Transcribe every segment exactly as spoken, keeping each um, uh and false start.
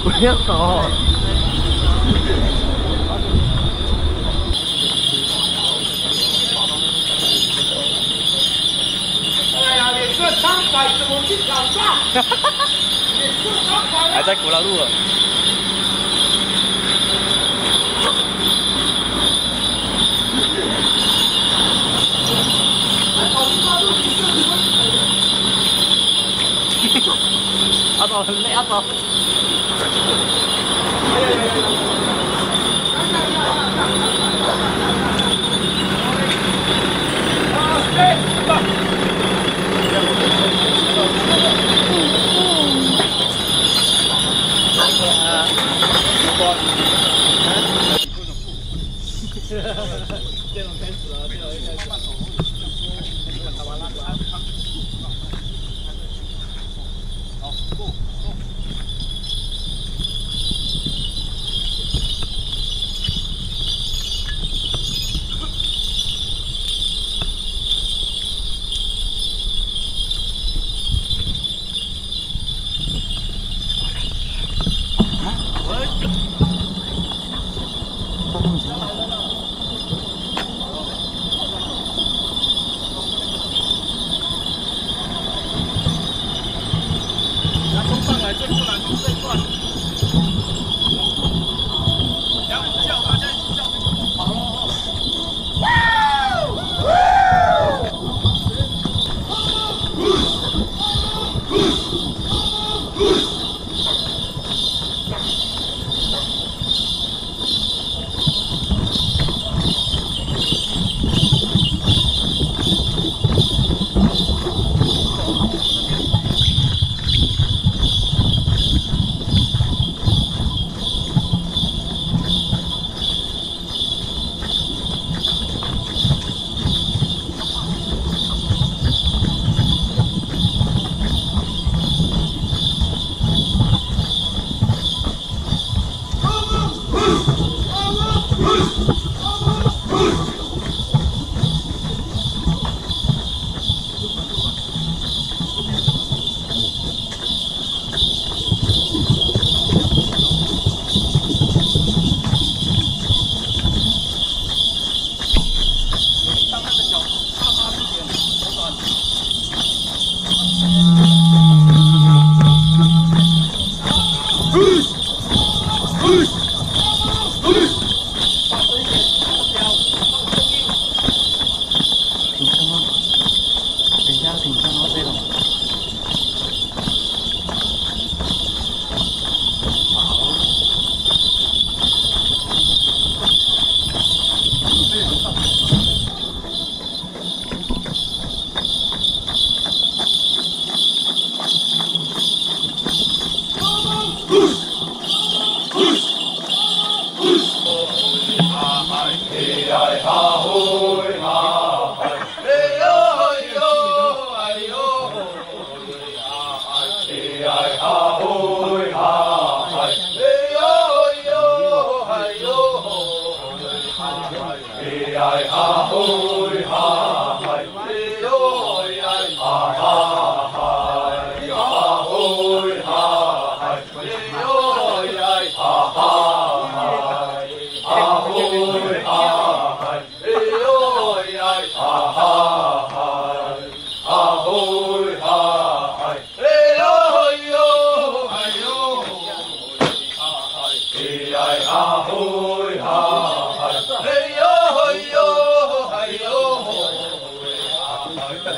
不要搞。 还在过马路啊。阿宝，很累，阿宝。 电脑开始了，电脑又开始了。好，go，go。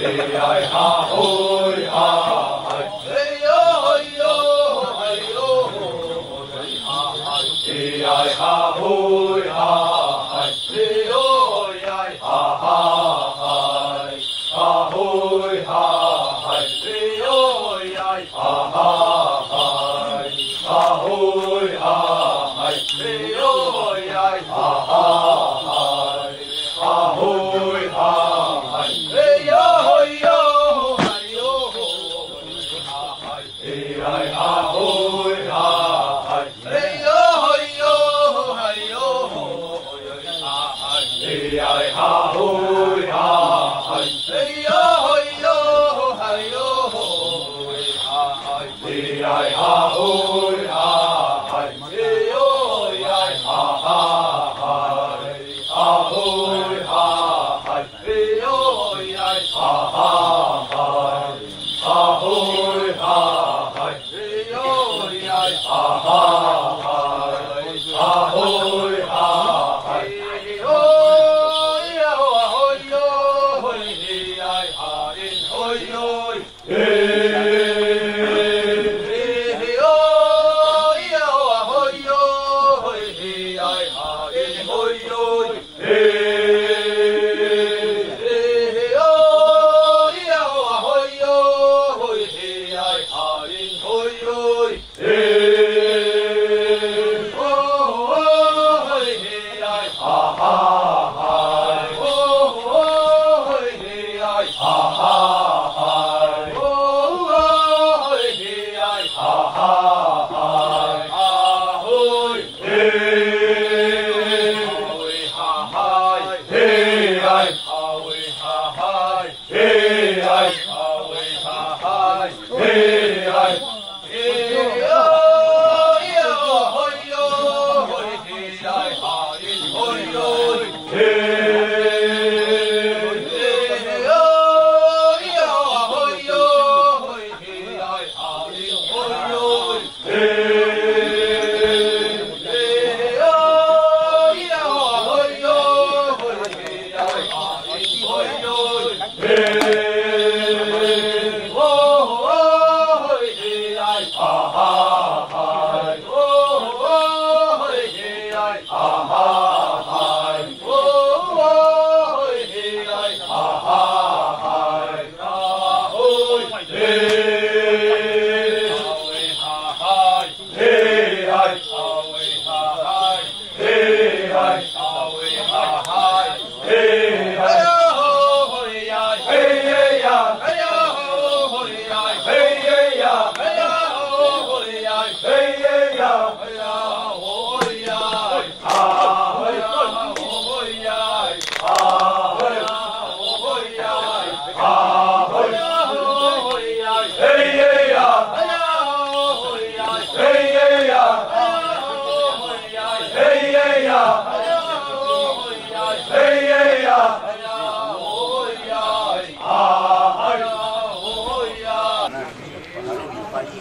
谁？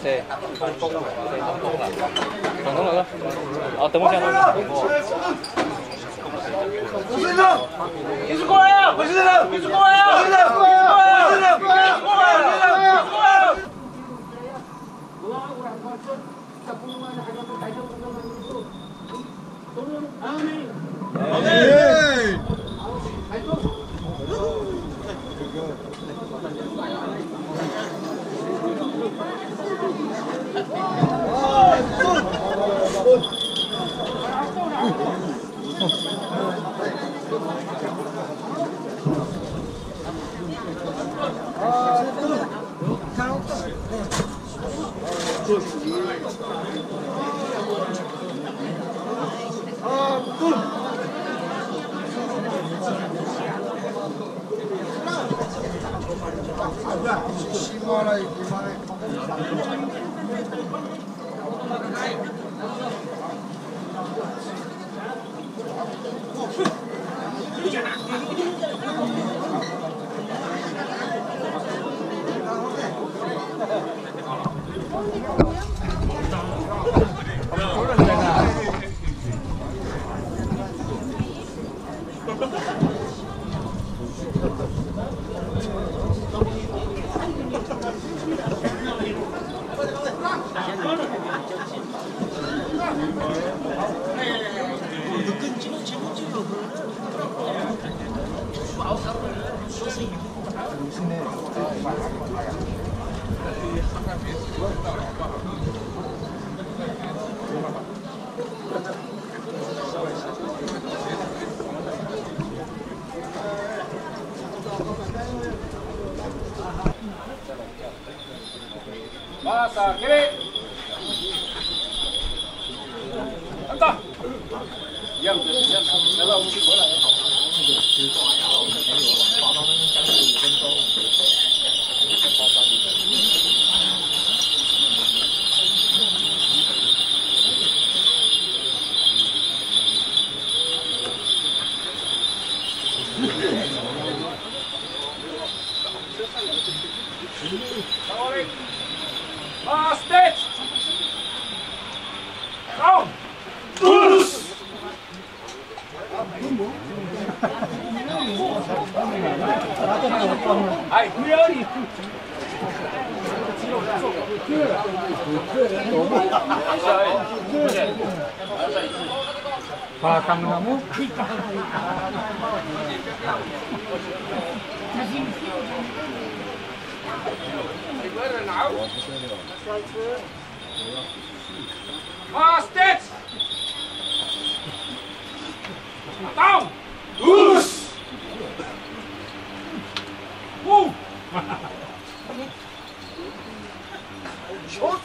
谁？东东来了。哦，等我一下。董事长，你是过来啊！董事长，你是过来啊！董事长，董事长，董事长，董事长。Masa kiri. Angkat. Yang, yang, kalau Last stage. Down. Hai. Palakang namo. Last stage. Down. Us. Move.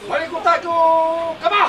Malikota ko kama.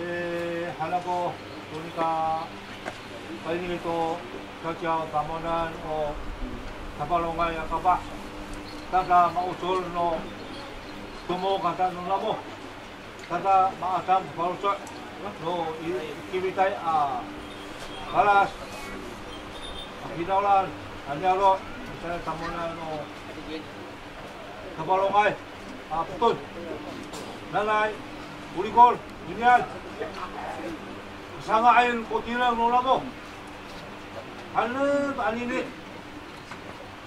E, hanako, to nika, paini to caciyaw tamowanan o Tafalongay a kapah. Tada ma'ocor no tomok ato no namo. Tada ma'adang faloco' no i, ikilitay a kalas a finawlan a niyaro', misayaw tamowanan no Tafalongay a Poton. Nanay, o rikor, inian. Sanga'ayen ko tireng no namo. Hanen anini.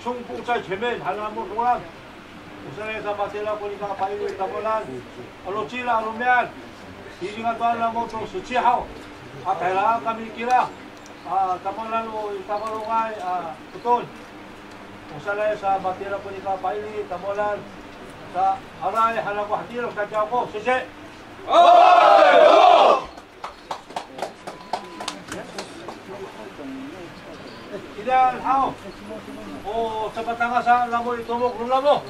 Songpo' cay cimen, hanen namo tongal. O sanay sa matira ko nika paini tamowanan. Ano cila ano mian. Ini ngatoan namo to secihaw. A, tayra kami kira. A, tamowanan o Tafalongay a Poton. O sanay sa matira ko nika paini tamowanan. Sa aray hanako hatira sa caciyaw ko. Sisi. Inian haw. O sapatangasan namo i tomok no namo.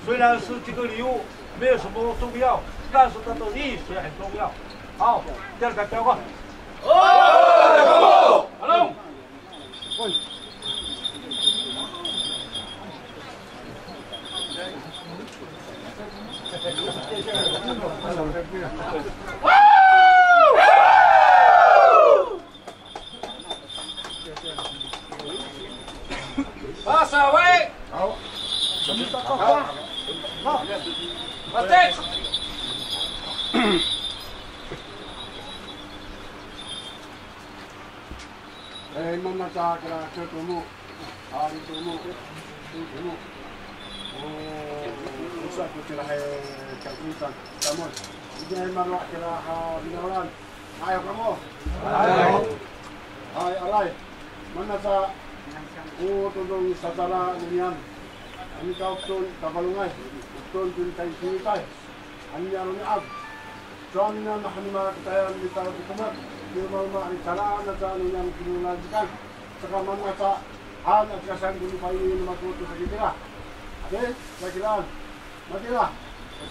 虽然是这个礼物没有什么重要，但是它的意义很重要。好，第二个交换。Along. Pasaway. Pasaway. E, mana sa kira kira tomo, a, i tomo, i tomo. O, o sa ko cira hay kakitan, tamon. Ijin hay maro' kira ha finawlan. Ayaw kamo. Ayaw. Hay, aray. Mana sa, o todong i sasala ninian. Ano ka o Poton Tafalongay. O Poton to nika ikilitay. Ano niya romi'ad. Sowal ninian mahaenay a kitayan mita o tomok. Kiromaroma i salaan aca ninian kirorajikan. Saka mana sa, han aca saan ko nipaini no mako to sakitira. Ade, sakiraan. Matira.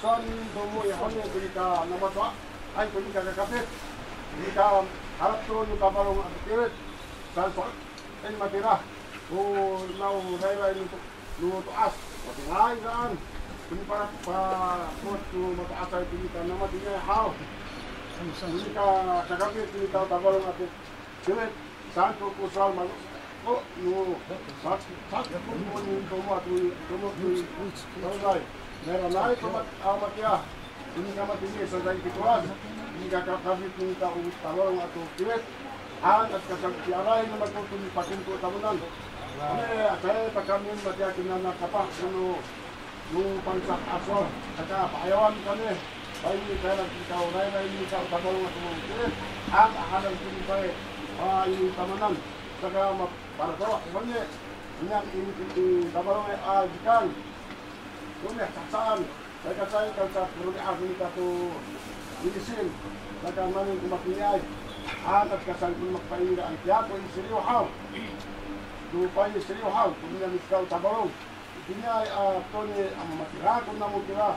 Sowal ninian tomo i honi ko nika namato'asay ko nika kakapit. Nika harap to no Tafalong ato kiwit. Saan sowal. Ay, matira. O, nao rayray no to, no to'as. Matiraay saan. Koni pa, pa, ko, no mato'asay to nika namatini haw. Koni ka, kakapit to nika Tafalong ato kiwit. Saan to ko sowal malo. O, no, sa, sa, ko, ko, no, tomo ato, tomo ato, tomo ato. Nai, nai, tomo ato, a, matira. Ini ka matini sa dai kitolas. Ini ka kakapit nita o Tafalong ato kiwit. Han ato kasangtiyaray no mako to nipatinko tamowanan. Kami, asay ta kami matiya kina a kapah no, no Pangcah a sowal. Saka pa'ayawan kami. Paini kami kita o rayray nita o Tafalong ato kiwit. Han a hanan kami paini tamowanan. Saka ma, para tawa, kami. Niyam ini, ini Tafalong a jikan. Kami sasaan. Saka caay ka sa ko romi'ad nita to ilisin, saka manin ko matiniay. Anak ka saan ko mapainira, tiya ko i Siriw haw. To paini Siriw haw, to niya miskaw Tafalong. Itiniay a toni a mamatira ko namo kira.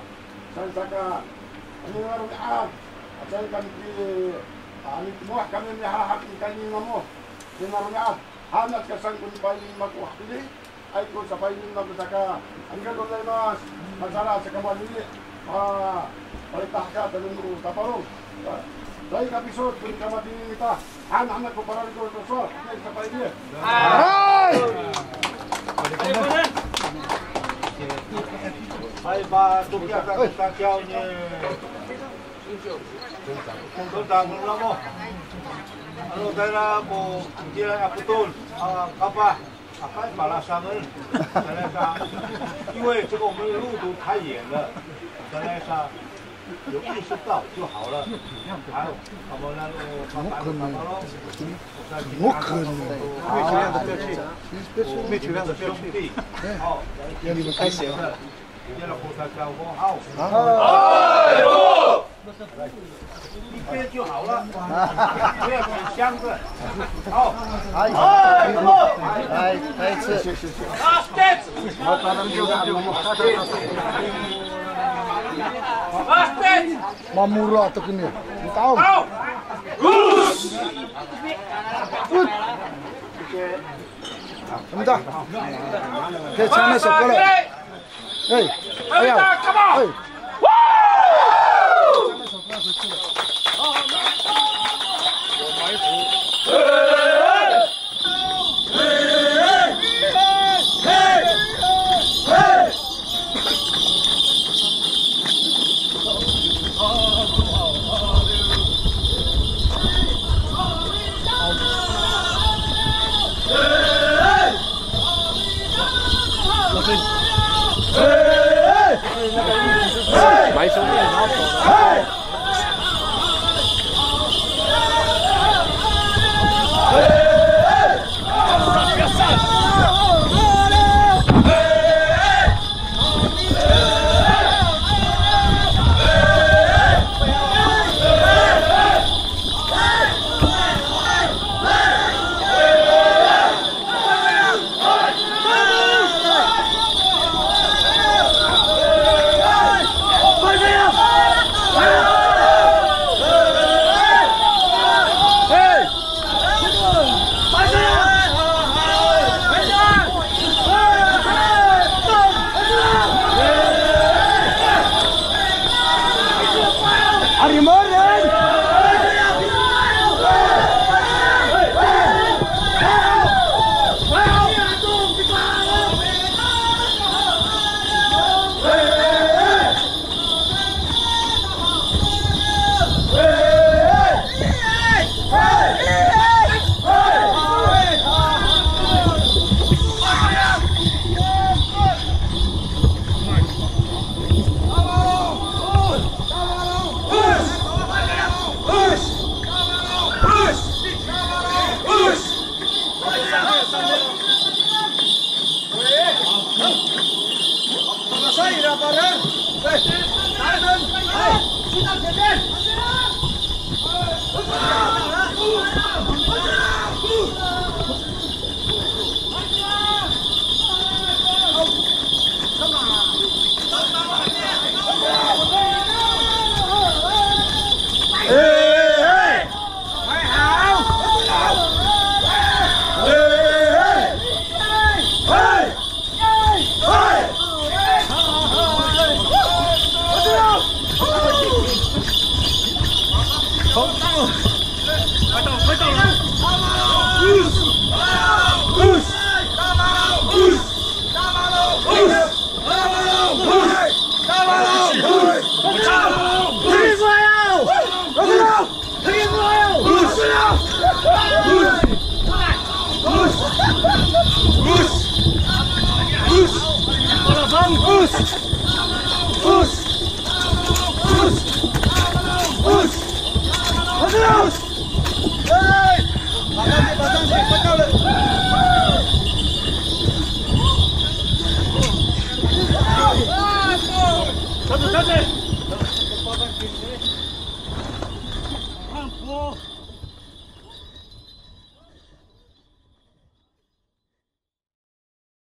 Saan saka, ano nga romi'ad. A caay kami ti, a, mitmoh kami mihahap i kayni namo. Ano nga romi'ad. Anak ka saan ko nipaini mako hatini. Ay ko sapaini namo saka, arigato gozaimasu. Masala saka manini. A, palita haka tano no Tafalong. Caay ka piso' to nika matini nita. Hanahanak ko parariko to sowal. Ay, sapaini. Hay! Hay, patokian ko takiyaw ni Tafalong namo. Ano tayra ko, tira a Poton a kapah. 打开巴拉沙门，再来打，因为这个我们的路途太远了，再来打，有意识到就好了。还有，怎么了？怎么可能？怎么可能？没有血量的不要去，没有血量的不要去。兄弟，好，你们开始了。 一边就好了，不要挺箱子。好，哎，哎，哎，是，是，是，是。Mamora to kini. Tao. Ut. Ut. Kaya, 哎，哎呀，哎。